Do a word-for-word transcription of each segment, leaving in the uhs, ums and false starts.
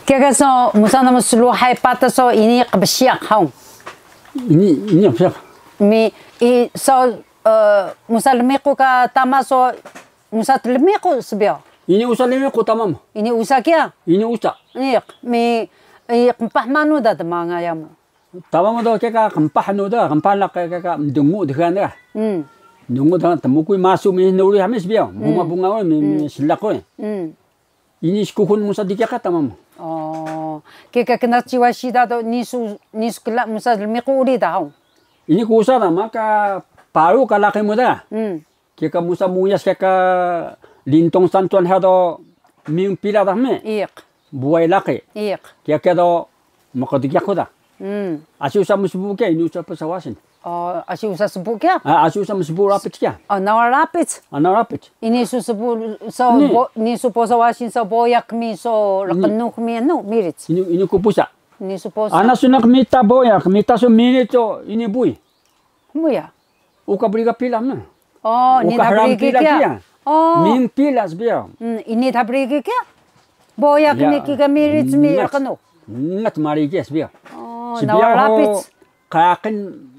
Kika so, musa namu sluhay patas so ini qbsiyaq haw. Ini, ini qbsiyaq. Mi, i, so, eh, musa lmiqu ka tama so, musa tlmiqu sbiyaw. Ini usa lmiqu tama mu. Ini usa kiya. Ini usa. Iq, mi, i, qmpah manu da tmanga yamu. Tama mu do kika qmpah nu da, qmpah laq kika mdngu dxan da. Hmm. Mdngu dxan tmukuy masu mi nuri hami sbiyaw. Bunga, hmm, bunga uri mi, mi, hmm, slaq uri. Hmm. Ini skuxun musa diki ka tama mu. Oh, kika knaciway siida do nisu, nisu kla musa lmiqu uri da haw. Ini ku usa da maka paru ka laqi mu da. Hmm. Kika musa muyas kika lintong santuan ha do miyun pila da hmi. Iq. Buway laqi. Iq. Kika do mqdgiyaq ku da. Hmm. Asi usa msbu kiya, ini usa posa wasin. Oh, asi usa sbu kiya? Ah, asi usa msbu rapit kiya. Oh, nawa rapit. Ah, nawa rapit. Ini su sbu so, ni, bo-, ini su posa wasin so boyak mi so, ni, rqnux mi anu, miric. Ini, ini ku pusa. Ini su posa. Ana su naq mita boyak, mita su miric so, ini buy. Hmuya. Uka briga pila na. Oh, ini uka hram brigi pila kiya. Oh. Miyun pila sbiyaw. Hmm, ini ta brigi kiya. Boyak ni kika miric mi rqnux. Ngat mari kiya sbiyaw. Oh, sbiyaw nawa ho rapit. Qraqin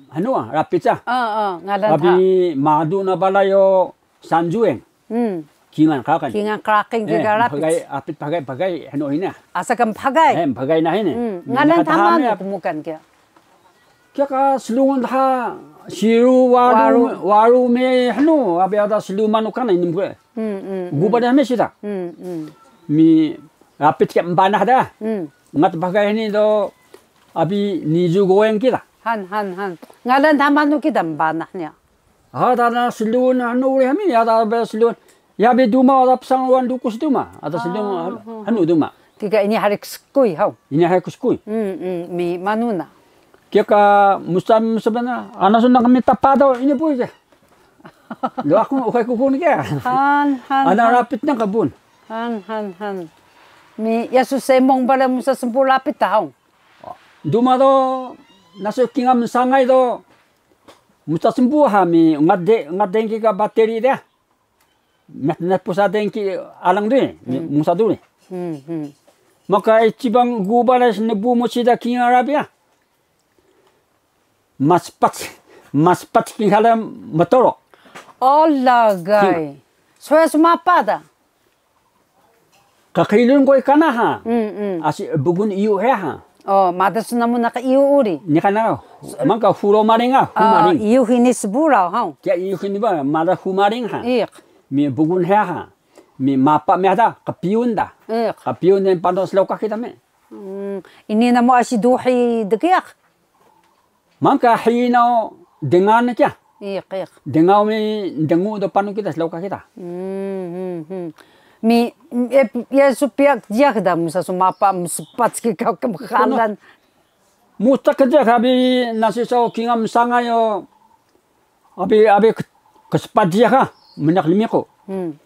hnu ah, rapit ah. Ah, ah, ngalan ta. Abi madu na balay o Sanjueng. Hmm. Kingan qraqin. Kingan qraqin kika rapit. Pagay, rapit pagay, pagay, hnu hina. Asa ka mpagay. Eh, mpagay na hini. Hmm. Ngalan ta manu kmukan kiya. Kiya ka slungun dha, siru waru, waru. Waru mi hnu, abi ada slungun manu kana ini mkwe. Hmm, hmm, hmm. Guba dha mi sida. Hmm, hmm. Mi rapit kiya mbanah da. Hmm. Ngat pagay hini do, abi nizu goeng kida. Han, han, han. Ngalan ta manu kida mbanah niya. Ada na slun anu uri hami, ada be slun. Ya be duma, ada psang ruwan dukus duma, ada slun anu duma. Kika ini hari kskuy haw. Ini hari kskuy. Hmm, hmm, mi manu na. Kika musa, musa bana, ana su naq mita pado ini buy kiya. Lo aku uxay kuxun kiya. Han, han, ana han. Rapit na kabun. Han, han, han. Mi ya su semong bala musa sbu rapit ta haw. Duma do, nasu kingal msangay do, musa sbu ha mi ngade, ngade dengki ka bateri de. Met, met pusa dengki alang de, mi, hmm, musa duri. Hmm, hmm. Maka ichiban guba de snebu mu sida kingal rabi ah. Maspac, maspac kingal mtoro. Ala gay. Soya smapa da. Qaqilun ko kana ha. Mm, mm. Asi bugun iyu heya ha. Oh, madas namu naq iyu uri. Niqan na, mangka huro maring ah, humaring. Iyu hini sburaw ha. Kiya iyu hini ba, madas humaring ha. Iq. Mi bugun heya ha. Mi mapa mi ada, qpiyun da. Iq. Qpiyun de pando sloka kida mi. Mm, ini namu asi duhi dgiyaq. Mangka hinaw dngan kiya. Iq, iq. Dngaw mi dngu do panu kida, sloka kida. Hmm, hmm, hmm. Mi, e, ya su piyak jiyak da, musa su mapa, mspac ki ka kmxalan. Musa ka jiyak, abi nasi so kingal msangay o, abi, abi k-, kspac jiyak ha, mnaq lmiqu. Hmm.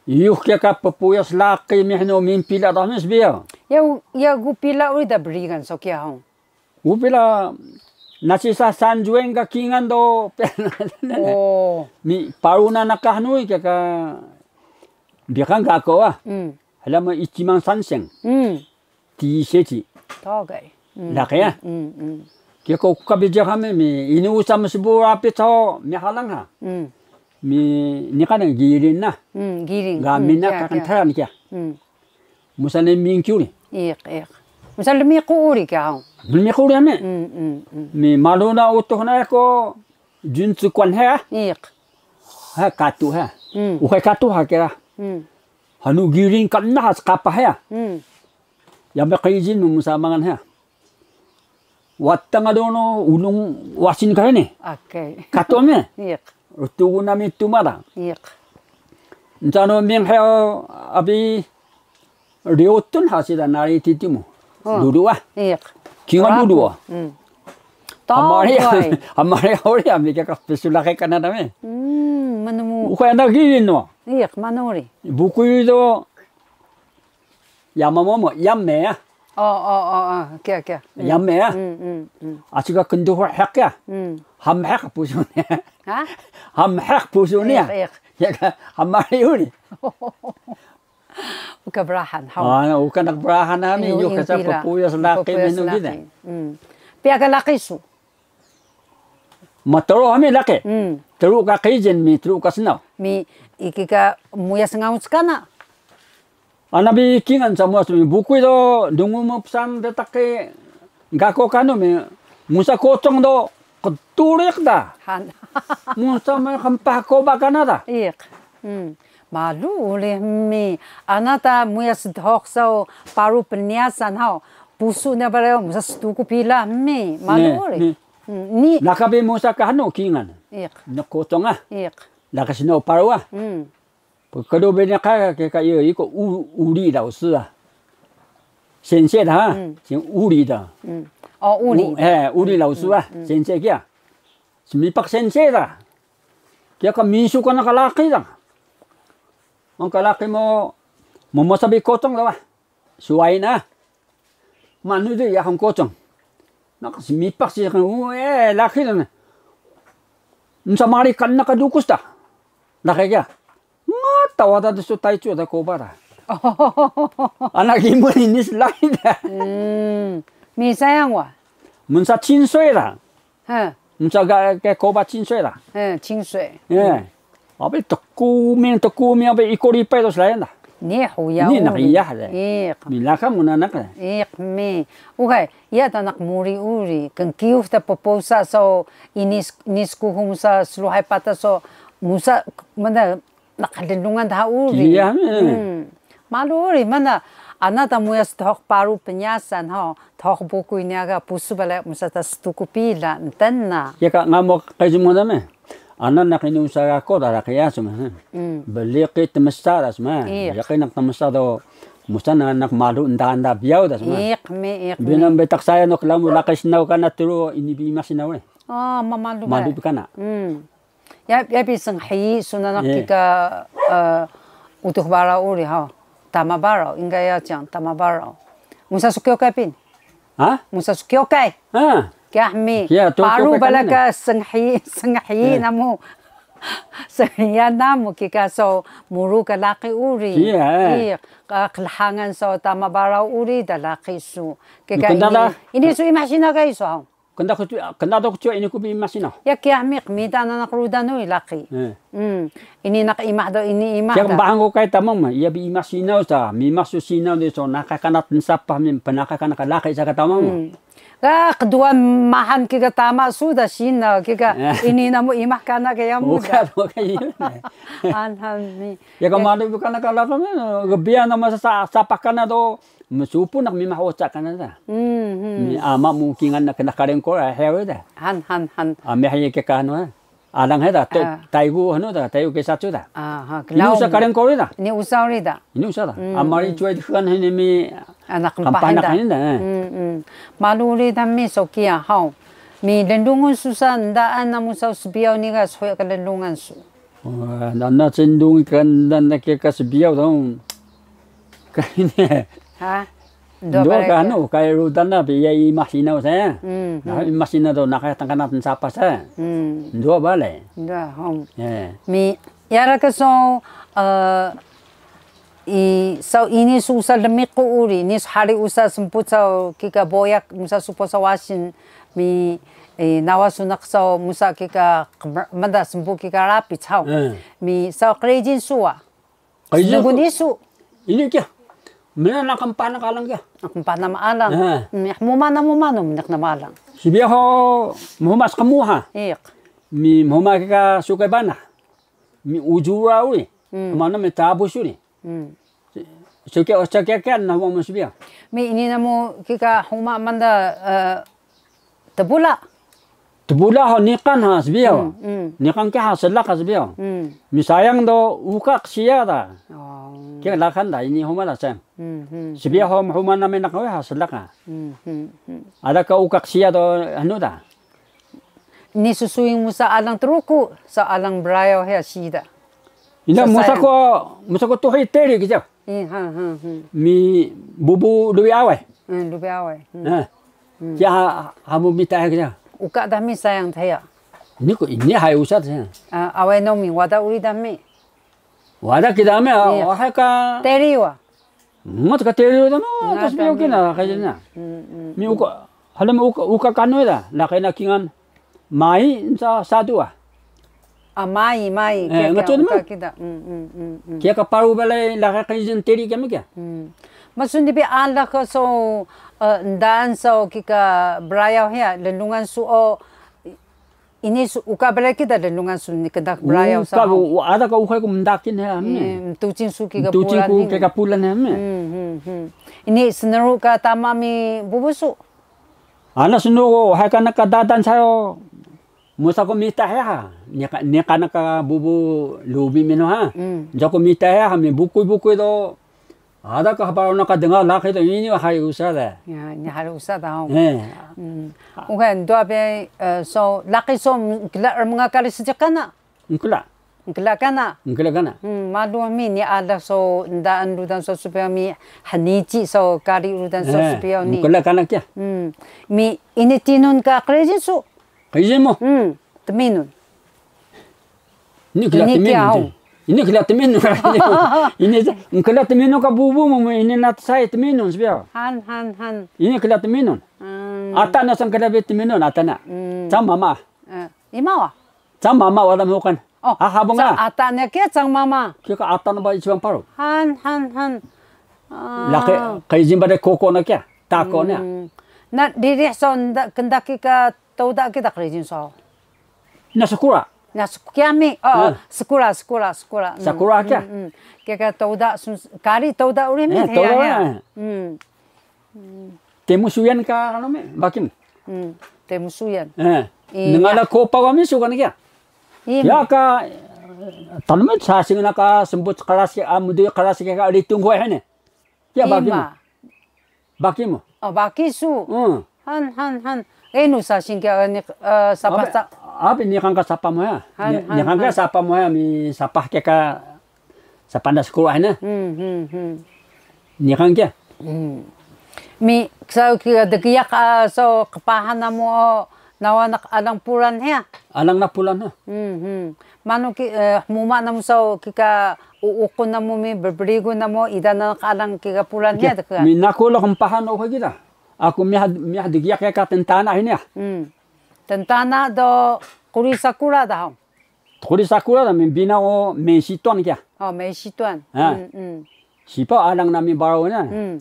Iyux kiya ka ppuyas laqi mi hnu, miyun pila da mi sbiyaw. Ya, ya egu pila uri da brigan so kiya hung. Upila nasi sa Sanjueng ka kingal do. Oh. Mi paru na naq ka hnu kiya ka biqan ka ako ah. Mm. Hala ma ichiman sanseng. Mm. Ti seci. Togay. Mm. Laqi ah. Mm, mm. Kiya ko ka bijiq kami mi ini usa msbu rapit so mi halang ha. Mm. Mi niqan giring na. Mm, giring. Ga mina ka kan tharan kiya. Mm. Musa ne mingki uri. Iq, iq. Musa lmiqu uri ka hung. Lmiqu uri ami. Mm, mm, mm. Mi malu na utux na ko juncu kwan ha. Iq. Ha katu ha. Mm. Uxay katu ha kira. Mm. Hanu giring ka na ha skapa ha. Mm. Ya me qijin mu musa mangan ha. Watang ado no ulung wasin ka hini. Okay. Kato mi. Iq. Rtugun nami tuma da. Iq. Ncano ming heo abi riotun ha sida nari titimu. Oh. Dudu ah. Iq. Kingal dudu ah. Hmm. Hamari, hamari hori ami ka pesulake kana dami. Hmm, manemu. Uka na gini no. Iq, manuri. Buku do Yama momo, yame ya. Oh, oh, oh, oh. Kiya, kiya. Yame ya. Mm, mm, mm. Asi ka knduh heq ya. Mm. Ham heq pusu ni. Ha? Ham heq pusu ni ya. Iq, iq. Ya ka, ham mari uri. Uka brahan, haw. Ah, uka naq brahan nami, iyo, iyo ka sa pila. Ppuyas laqi, ppuyas menu laqi. Gida. Mm. Piya ka laqi su? Matru hami laqi. Mm. Tru ka qijin mi, tru ka snaw. Mi, iki ka muyas ngaus kana. Ana bi kingan sa muyas mi, bukuy do, dungu mo psaan de taki, gako kanu mi, musa kocong do, Qturiq da. Han. Musa ma qmpah koba kana da. Iq. Hmm. Malu uri hmi. Ana ta muyas dhuq saw paru pnyasan haw. Pusu na barayo musa stuku pila hmi. Malu uri. Ni. Hmm. Ni. Naka bi musa ka hanu kingan. Iq. Nako tonga. Iq. Naka sino paru ah. Hmm. Pkdo bene ka ke ka iyo iko u-, uri da usu da. Sensei da ha. Mm. Sen uri da. Mm. Oh, uri. U-, eh, uri da usu da. Mm, mm. Sensei kiya. Smipak sensei da. Kiya ka misu kana ka laqi da. Ang ka laqi mo, mo mosa bi kocong da wa. Suwai na. Manu de ya hang kocong. Naka smipak si kan, eh, laqi da na. Nsa mari kan naka dukus da. Laqi kiya. Ngata wada de su taicu da koba da. Ana gimu ini slai da. Hmm. Mi sayang wa? Mnsa cinsoi da. Ha. Mnsa ga ke koba cinsoi da. Ha, cinsoi. Ye. Abe tekumin, tekumin abe iko ripai do slai da. Ni huya. Ni nak iya da. Iq. Mi laka muna nak da. Iq mi. Ukai, iya ta nak muri uri. Kengkiuf ta poposa so ini s-, ini skuhum sa sluhay pata so musa manda Naq lnlungan dha uri. Iya, eh. Hmm. Malu uri, mana, ana ta muyas dhuq paru pnyasan, ho, dhuq bukuy niya ga pusu bale musa ta stuku pila, ntena. Iya ka, ngamo qejmo da me. Ana naq ini usa ga ko da kiya sma, eh. Hmm. Beliqi tmsa da sma. Iya. Beliqi naq tmsa do, musa na naq malu nda nda biyaw da sma. Iq mi, iq mi. Binang betak saya no kelamu laqi snaw kana tru ini bi ima snaw, eh. Ah, ma malu. Malu ba. Bi kana. Hmm. Ya, ya bi snhiyi su nanaq kika, eh, Utux Baraw uri ha. Tama Baraw, 应该要讲 Tama Baraw. Musa su kyokay pin? Ha? Musa su kyokay? Ha. Kiya hmi. Kiya, to paru kyokay bala kana. Ka snhiyi, snhiyi namu. Snhiyan namu kika so muru ka laqi uri. Kiya, eh. Iya, ka klhangan so Tama Baraw uri da laqi su. Kika ini, ini su imah sinaw ka isu ha. Kndadax ku, kndadax ku ini ku bi ima snaw. Ya kiya mi qmita nanaq rudan uri laqi. Eh. Hmm. Ini naq imah do, ini imah da. Kiya qmbahang ku kay tama ma, iya bi ima snaw sa, mi ima su snaw de so, naqah kana tnsapah mi, pnaqah kana ka laqi sa ka tama ma. Hmm. Ga kduwa mahan kika tama su da snaw, kika ini namu imah kana ka yamu da. Uka, uka iya. Anhan mi. Ya ka malu kana ka laqi mi, gbiyan nama sa, sapah kana do, Msupu naq mimah oca kana da. Hmm, hmm. Mi ama mu kingan na kena karengkor, ah, hewe da. Han, han, han. Ami hayi ke kanu, eh. Alang he da, te-, ah. Taigu hanu da, taigu ke sacu da. Ah, ha, ini usa karengkor da. Ini usa uri da. Ini usa da. Hmm, amari hmm. Cuai dikhan hini mi anak kampah anak da. Ini da, eh. Hmm, hmm. Malu uri da mi so kiya, hau. Mi lnlungun su sa ndaan namu sa sbiyaw ni ga shuya ka lnlungan su. Wah, nana cendung ikan dan na keka sbiyaw dong. Kaine. Ha? Ndua ka anu, kaya rudan na, bi iya imah sinaw saya. Hmm, nah, hmm. Imah sinaw do, naqah tangkana tnsapah saya. Hmm. Ndua bale. Ndua, hom. Eh. Mi, yara ka so, eh, I, saw ini su usa lmiqu uri, ini su hari usa smput saw kika boyak, musa su posa wasin, mi, eh, nawa su naq saw musa kika qm-, mada smput kika rapic haw. Eh. Mi saw qrijin su wa. Qrijin su. Snugun isu. Ini kiya. Mena naq mpah naq alang kiya. Naq mpah nama alang. Eh. Mi hmuma namu manu, mniq nama alang. Sbiyaw ho mhuma sqmuha. Iq. Mi mhuma kika sukay bana. Mi ujura uri. Hmm. Mana mi tabus uri. Hmm. Suki, suki kiya na huma mu sbiyaw. Mi ini namu kika huma manda, eh, tbula. Tbula ho niqan ha sbiyaw. Hmm, hmm. Niqan kiya ha slaq ha sbiyaw. Hmm. Mi sayang do uka qsiya da. Oh. Kiya laqan da ini huma da sayang. Hmm, hmm, hmm. Sbiyaw ho huma nami naq ha slaq ha. Hmm, hmm, hmm. Ada ka uka qsiya do hanu da. Ini su suying musa alang Truku, sa alang brayaw hiya siida. Ina musa ko, musa ko tuhi teri kiya. Eh, ha, ha, ha. Mi bubu Lubi Away. Eh, Lubi Away. Hmm. Eh. Hmm. Kiya ha-, hamu mita kiya. Uka da mi sayang da hiya. Ini ko ini hay usa da hiya. Ah, Away Nomi, wada uri da mi. Wada kida mi, ah, wahai ka. Teri wa. Ngat ka teri da no, tas bio kina, kaya na. Mi uka, hala mi uka, uka kanu da, laqi na kingan. Mai, sa, sadu ah. Ah, mai, mai. Eh, kika, ngaco uka kida. Kiya ka paru balay, laqi qijin teri kami kiya. Masun di bi alak so, eh, ndaan so kika brayaw hiya, lnlungan su o, ini su, uka balay kida lnlungan su ni kida brayaw sa. Uka, ada ka uka ku mdakin hiya, mi. Mtucing su kika pulan ku kika pulan hiya, mi. Ini snru ka tama mi bubu su. Ana snu ko, hay ka naka dadan sayo. Musa ko mita hiya ha. Nika, nika naka bubu lubi mino ha. Joko mita hiya ha, mi bukuy-bukuy do. Ada ka haparo naka denga laqi do, ini hari usa da. Ya, ini hari usa da. Eh. Uka, dua be, eh, so, laqi so, kla, mnga kari sejak kana? Ngkla. Ngkla kana? Ngkla kana. Hmm, malu mi ni ada so ndaan rudan so sbiyaw mi hnici so kari rudan so sbiyaw ni. Ngkla kana kiya. Hmm. Mi ini tinun ka qrijin su? Qrijin mu? Hmm, tminun. Ini kla tminun. Ini kla tminun. Ini ngkla tminun ka bubu mu, ini nat saya tminun sbiyaw. Han, han, han. Ini kla tminun. Hmm. Ata na sang kla bi tminun, ata na. Hmm. Cang mama. Eh, ima wa? Cang mama wada mukan. Oh, aha bunga? Ata niya kiya cang mama. Kiya ka ata na ba ichiban paru. Han, han, han. Ah. Laqi, qrijin ba de koko na kiya, tako niya. Hmm. Na, ririh so, nda, kndaki ka tawda kida qrijin so. Na sakura. Na suk-, kiya mi, oh, sakura, sakura, sakura. Hmm, sakura kiya. Hmm, hmm. Kiya ka tawda, sun, kari tawda uri mi, eh, tawda hiya, hiya. Hmm. Temusuyan ka, anu mi, baki mu. Hmm, temusuyan. Eh. Iya. Nengala kopa wa mi suka ni kiya. Iya. Ya ka, tanu mi sasing na ka sembut keras ya, amu di keras ya ka ritung ko hene. Ya baki mu. Ima. Baki mu. Oh, baki su. Hmm. Han, han, han. Enu sasing kiya ni, eh, sapa sa-. Abi ni kan ka sapa mu ya. Han, han, han. Ni kan ka sapa mu ya, mi sapa ke ka Sapah nda skruh na. Hmm, hmm, hmm. Niqan kiya. Hmm. Mi, saw ki dgiyaq, ah, saw qpahan namu o nawa naq alang Puran hiya? Alang na Puran ha. Hmm, hmm. Manu ki, eh, hmuma namu saw kika u-, uqun namu mi brbrigun namu ida nanaq alang kika Puran hiya dka. Mi naku lo qmpahan o kida. Aku miyah, miyah dgiyaq ka tntana hini ya. Hmm. Tntana do quri sakura da hang. Tquri sakura da mi binaw o Meysituan kiya. Oh, Meysituan. Ha. Hmm, hmm. Sipaw alang nami baraw na. Hmm.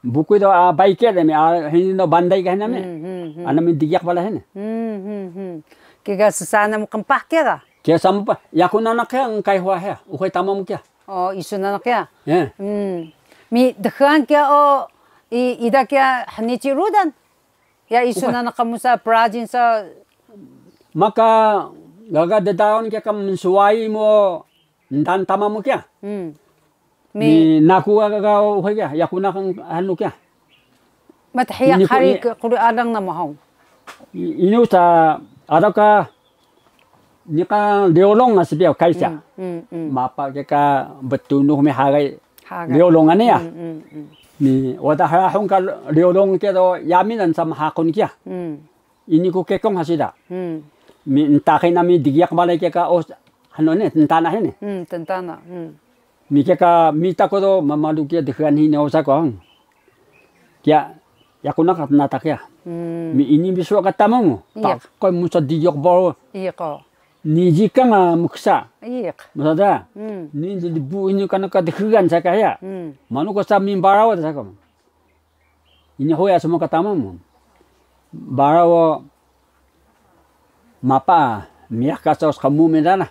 Bukuy do, ah, bayke da mi, ah, hini no banday ka hini mi. Hmm, hmm, hmm. Ana mi dgiyaq bala hini. Hmm, hmm, hmm. Kiga ssaan namu qmpah kiya ga? Kiya sampah. Yaku nanaq kiya ngkay huwa hiya. Uxay tama mu kiya. Oh, isu nanaq kiya? Ya. Hmm. Mi dxan kiya o, i-, ida kiya hnici rudan? Ya, isu nanaq ka musa prajin sa. Maka gaga ddaun kiya ka mnswayi mu ndaan tama mu kiya. Hmm. Mi naku gaga, gaga uxay kiya, yaku naq anu kiya. Mthiya qari quri alang namu haw. Inu sa, ada ka Niqan ryolong nga sbiyaw kaysa. Mm, mm, mm. Mapa ke ka btunux mi hagay ryolong ani ya. Mm, mm, mm. Ni wada hrahung ka ryolong ke do yami nan sa mhaqun kiya. Mm. Ini ku kekong ha siida. Mm. Mi ntaqi nami dgiyaq balay ke ka os, hano ni, tntana hini. Mm, tntana. Mm. Mi ke ka mita ku do mamalu kiya dxan hini osa ku hang. Kiya, yaku naq tnata kiya. Hmm. Mi ini bi suwa ka tama mu. Iya. Taqay musa diyuq baru. Iya ko. Ni jikang, ah, mksa. Iya. Musa da. Hmm. Ni lbu ini kana ka dxgan sa ka hiya. Hmm. Manu ko sa mi baraw da sa ka. Ini hoya semua ka tama mu. Baraw Mapa, miyah ka saw skmu mi dana.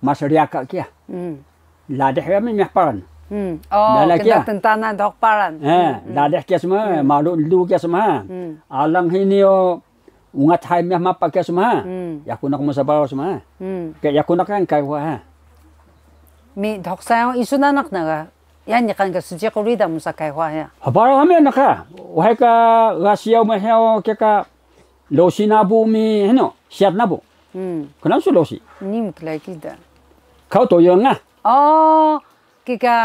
Mas riyaka kiya. Hmm. Ladih ya mi miyah Paran. Hmm. Oh, dana kiya. Tntana dohok Paran. Eh, hmm, hmm. Ladih kiya sma, hmm, malu lu kiya sma. Hmm. Alang hini o ungat hay miyah mapa kiya sma. Hmm. Yaku naq musa baraw sma. Hmm. Ke yaku naq kan kay huwa ha. Mi dohok saw isu nanaq na ga. Ya niqan ka sjiq rida musa kay huwa ya. Hapara kami naq ka. Wahai ka ga siyaw ma hiya o ke ka Losi nabu mi, hino, siyat nabu. Hmm. Knan su losi? Ini mklai kida. Kaw toyong nga. Oh, kika,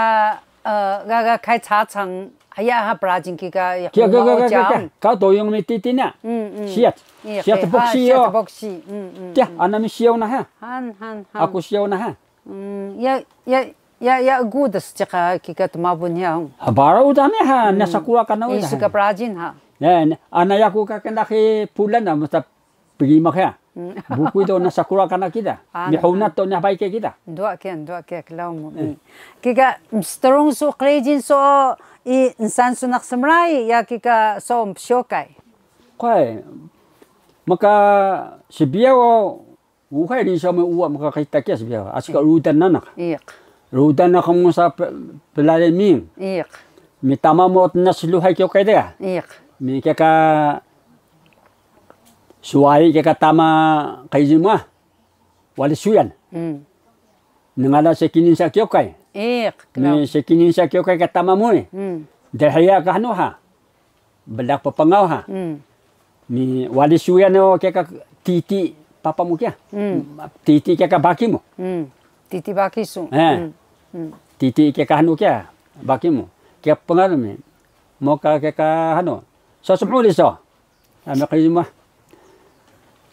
eh, gaga kay cacang, haya ha prajin kika, ya, kiya, gaga, gaga, gaga. Kaw toyong mi titi na. Hmm, hmm. Siyat. Iya, siyat boksi yo. Siyat boksi. Hmm, hmm. Kiya, hmm, ana mi siyaw na ha. Han, han, han. Aku siyaw na ha. Mm, ya, ya, ya, ya, egu da sjiqa kika tmabun ya. Ha, bara uda mi ha, na sakura kana uda. Isu ka prajin ha. Ne, ne, ana yaku ka kndaki pulan na msta pgimaq ya. Mm. Bukuy do na sakura kana kida. Ah, mi hunat do na bay ke kida. Nduwa ke, nduwa ke, klaun mu. Mm. Kika mstrung su qrijin so i nsan su naq smray, ya kika so mpsyokay. Kay, maka sbiyaw o Uxay risaw mi uwa mkqita kiya sbiyaw. Asi ka rudan nanaq. Iq. Rudan nanaq musa pe-, plale ming. Iq. Mi tama mu tnas luhay kyokay de. Iq. Mi kika swai kika tama qrijin mu ah. Wali suyan. Mm. Nngala sekinin sa kyokay. Iq, mi sekinin sa kyokay ka tama mu e. Mm. Dhiya ka hnu ha. Blaq ppngaw ha. Mm. Mi wali suyan o kika titi papa mu kiya. Mm. Titi kika baki mu. Mm. Titi baki su. Eh. Mm. Mm. Titi kika hnu kiya baki mu. Kika pngaw mi. Moka kika hnu. So smhuli so. Ami qrijin mu ah.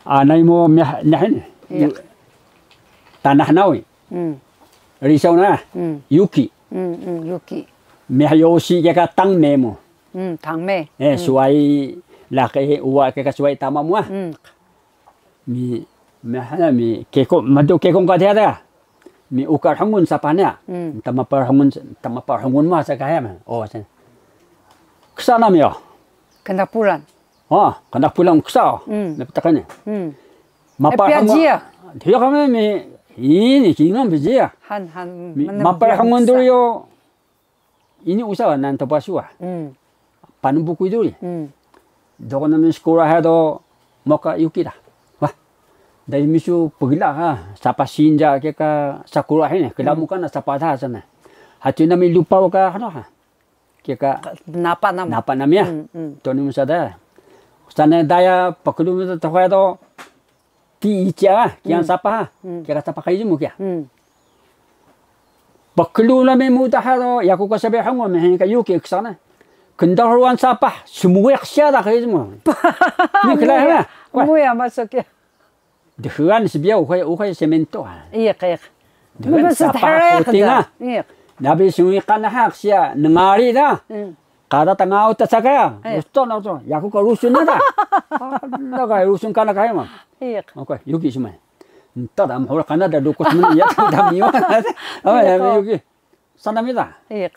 Anay mu miyah, niyah ini. Iya. Tanah Nawi. Mm. Risaw na. Mm. Yuki. Mm, mm, yuki. Miyah yosi kika tangme mu. Mm, tangme. Eh, swai laqi uwa kika swai tama mu ah. Mm. Mi, mi hana mi keko, madu keko ka dhiya da. Mi uka rhngun sapah niya. Mm. Tama pa rhngun, tama pa rhngun mu sa ka hiya ma. O, sa. Ksa nami o. Kna pulan. O, kna pulan ksa o. Mm. Na ptaka ni. Mm. Mapa rhngun. Dhiya kami mi, ini kingan bi jiya. Han, han, mi, mapa rhngun duri o. Ini usa wa nanto pasu wa. Mm. Panumpu ku duri. Mm. Doko nami skura ha do moka yuki da. Wah. Dai misu pgila ha, sapah sinja kika sakura hini, kla mu kana sapah da sana. Hati nami lupa ka hano ha. Kika napa nami. Napa nami ya. Mm, mm. Toni musa da. Sana daya paklu mu to ha do. Ti ici ah, kiyan sapah ah. Mm. Kiya ka sapah qrijin mu kiya. Mm. Pklu nami muda ha do, yaku ka sbiyaw hngun mi hini ka yuki ksa na. Knda ruwan sapah, smuwe qsiya da qrijin mu. Ni kla ha. Muya masuk ya. Dhegan sbiyaw uxay, uxay semento ha. Iya, kaya. Dhegan sapah puting ha. Iya. Nabi smuwe kana ha qsiya, nngari da. Mm. Qada ta ngaw ta sa kaya, rusun na rusun, yaku ka rusun na da. Ada ka rusun kana kaya ma. Iq. Oke, yuki smay. Nta da mhura kana da dukus mni ya ta da miwa. Awa ya yuki. Sana mi da. Iq.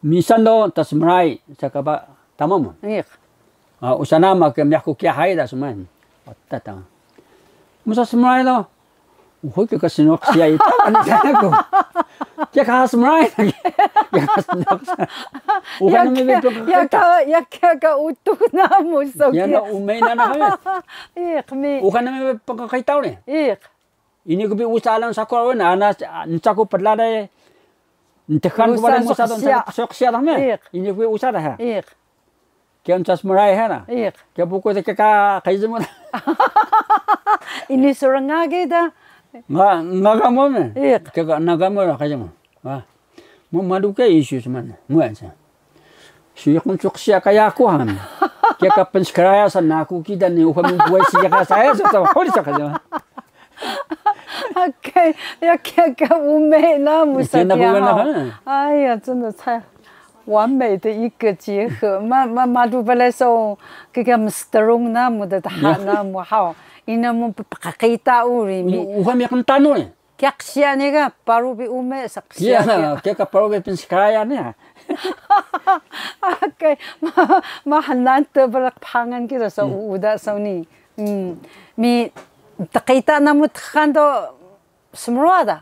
Misan do ta smray sa ka ba tama mu. Iq. Ah, usa nama ke myaku kiya hay da smay. Ata ta. Musa smray do. Uxay kika snok siya ita kan saya ko. Kiya ka smray lagi. Kiya ka snok. Uxay nami ka, ya ka utuk namu so kiya. Kiya na umay na na. Iq mi. Uxay nami pkqitaw ni. Iq. Ini ku bi usa alang saku awen ana ncaku pdlade. Ntekan ku bale musa do sok siya da me. Iq. Ini ku bi usa da ha. Iq. Kiya ncas mrai hana. Iq. Kiya buku de kika qrijin mu. Ini surang agi da. Nga, nga kamu me. Iq. Kika nga kamu lah qrijin mu. Wah. Mu malu ke isu seman. Mu ansa. Suyuk ncuk siya kaya aku han. Kiya ka pnskraya san aku kida ni uka mu buai siya ka saya so to. Holi sa ka. Okay, ya kiya ka ume na musa kiya ha. Ay, ya, 真的太完美的一个结合。Ma, ma, madu balay so, kika mstrung namu da daha namu haw. Ina mu pkqita uri mi. Uka mi qntanu ni. Kiya qsiya ni ka paru bi ume sa qsiya. Kiya, kiya ka paru bi pnskraya ni. Okay, ma, ma hnan tbrak phangan kida so uda so ni. Mm. Mi tqita namu txan do smruwa da.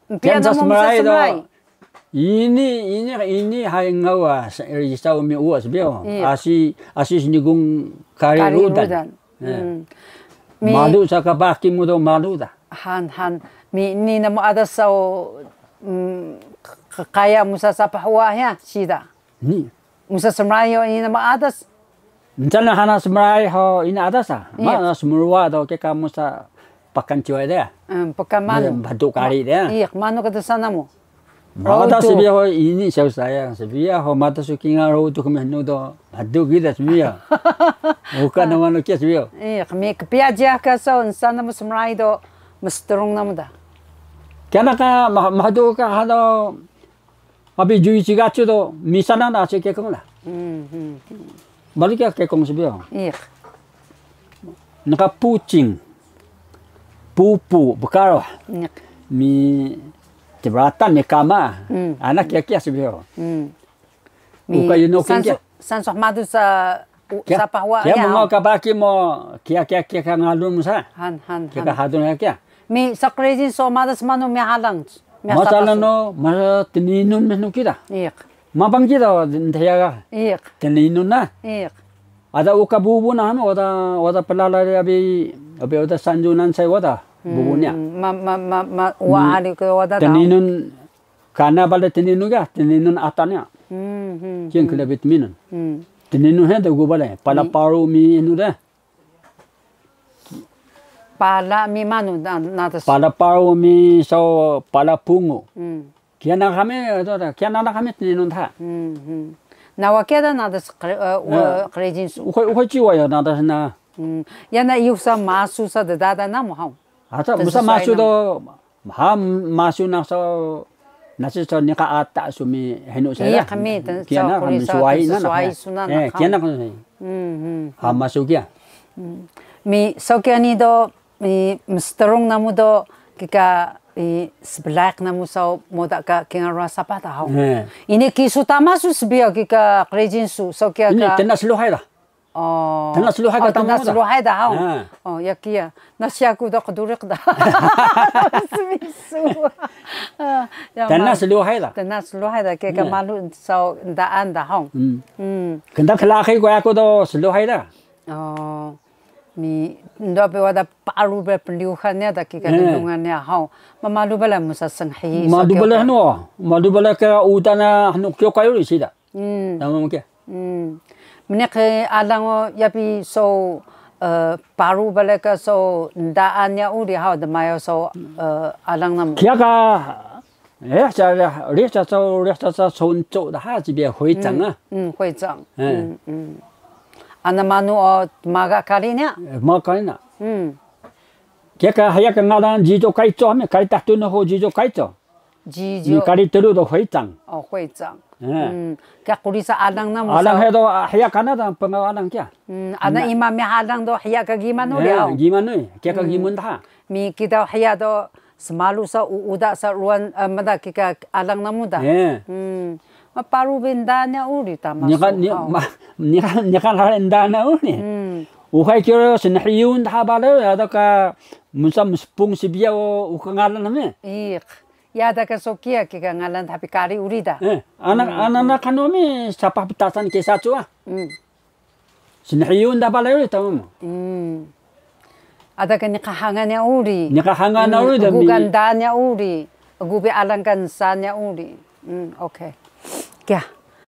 Mpiya namu smruwa. Ini, ini, ini hay ngawa risaw mi uwa sbiyaw. Asi, asi snigun kari rudan. Malu sa ka baki mu do malu da. Han, han. Mi, ini namu adas saw, mm, qaya musa sapah uwa hiya, sida. Ni. Musa smray o ini namu adas. Ncana hana smray ho ini adas sa. Ma na smruwa do kika musa pakan ciway de. Pakan manu. Badu kari de. Iya, manu ka do sana mu. Mada sbiyaw ho ini saw saya. Sbiyaw ho mada su kingal ho tu kami hnu do. Badu kida sbiyaw. Uka na manu kiya sbiyaw. Iya, kami kpiya jiya ka saw, nsana mu smray do mstrung namu da. Kiya na ka mah-, mahdu ka hado, abi juici gacu do, misanan asi kekong la. Balik ya kekong sbiyo. Iq. Naka pucing, pupu, bkaruh. Iq. Mi cibratan, mi kama. Ana kiya kiya sbiyo. Mi uka yuno kin kiya. Sansu, sansu madu sa, u-, kiya, sapah wa kiya niya, mo o. Ka baki mo, kiya, kiya, kiya ka ngalun sa. Han, han, kiya ka han. Hadun ya kiya. Mi sa Krejin so madas manu mi halang. Mi masalah sapah su. No, ma tninun manu kida. Iq. Mabang kida, ntaya ga. Iq. Tninun na. Iq. Ada uka bubu na, ano, ada, ada pelala di abi, abi ada sanjunan saya ada, bubu niya. Ma, ma, ma, ma, wa ali ke ada. Tninun, kana bale tninun ga, tninun atan niya. Kiya kele vitamin. Tninun he de gu bale, pala paru mi inu de. Pala mi manu, na, natas. Pala paru mi so pala pungu. Kiya na kami, kiya na kami tninun ta. Na wa kiya da natas kre-, eh, wa-, Krejin su. Uxay, uxay ciwa ya natas na. Ya na iyuh sa masu sa dada namu haw. Ata, musa masu do, ha, masu na so, nasi so niqa ata su mi henu saya. Iya, kami, kiya so na, kami suwai na, suwai na. Eh, kiya na kami. Ha, masu kiya. Mi, so kiya ni do, mi, mstrung namu do, kika, mi, sblaiq namu so, moda ka kingal ruwa sapah ta haw. Ini kisu tama su sbiyaw kika Krejin su, so kiya ka. Ini tena sluhay da. Oh. Tena sluhay ka tama da. Tena sluhay da haw. Oh, ya kiya. Nasi yaku do qduriq da. Smisu. Tena sluhay da. Tena sluhay da, kika malu so ndaan da haw. Kndalaxi ku yaku do sluhay da. Oh. Mi, ndo pe wada paru be pnlyuxan niya da kika lnglungan niya haw. Mamalu bala musa snhi. Malu bala hnu, malu bala ka uda na hnu kyokay uri siida. Tama mu kiya. Mniq alang o yabi so, eh, paru bala ka so ndaan niya uri haw dmayo so, eh, alang namu. Kiya ka Rih ca, rih ca, rih ca, so, rih ca, so, sonco daha, ci biya Huicang ah. Huicang. Ana manu o tmaga kari niya? Tmaga kari niya. Kiya ka hiya ka ngalan Jijo Kaico, hami kari Tahtun ho Jijo Kaico. Jijo. Mi kari Teru do Huicang. Oh, Huicang. Kiya quri sa alang namu. Alang he do, ah, hiya kana da pngaw alang kiya. Ana ima mi alang do hiya ka giman uri. Giman uri. Kiya ka giman daha. Mi kida hiya do Smalu sa u-, uda sa ruwan, eh, mada kika alang namu da. Ma paru bi ndaan niya uri tama. Niqan, niqan, niqan ndaan niya uri. Uxay kiya snhiyun daha bale, ada ka musa mspung sbiyaw uka ngalan nami. Iq. Ya da ka so kiya kika ngalan daha bi kari uri da. Ana, ana na kanu mi sapah ptasan kesa cu ah. Snhiyun daha bale uri tama mu. Ada ka niqan hangan niya uri. Niqan hangan niya uri da mi. Egu ka ndaan niya uri. Egu bi alang ka nsa niya uri. Okay. Kiya.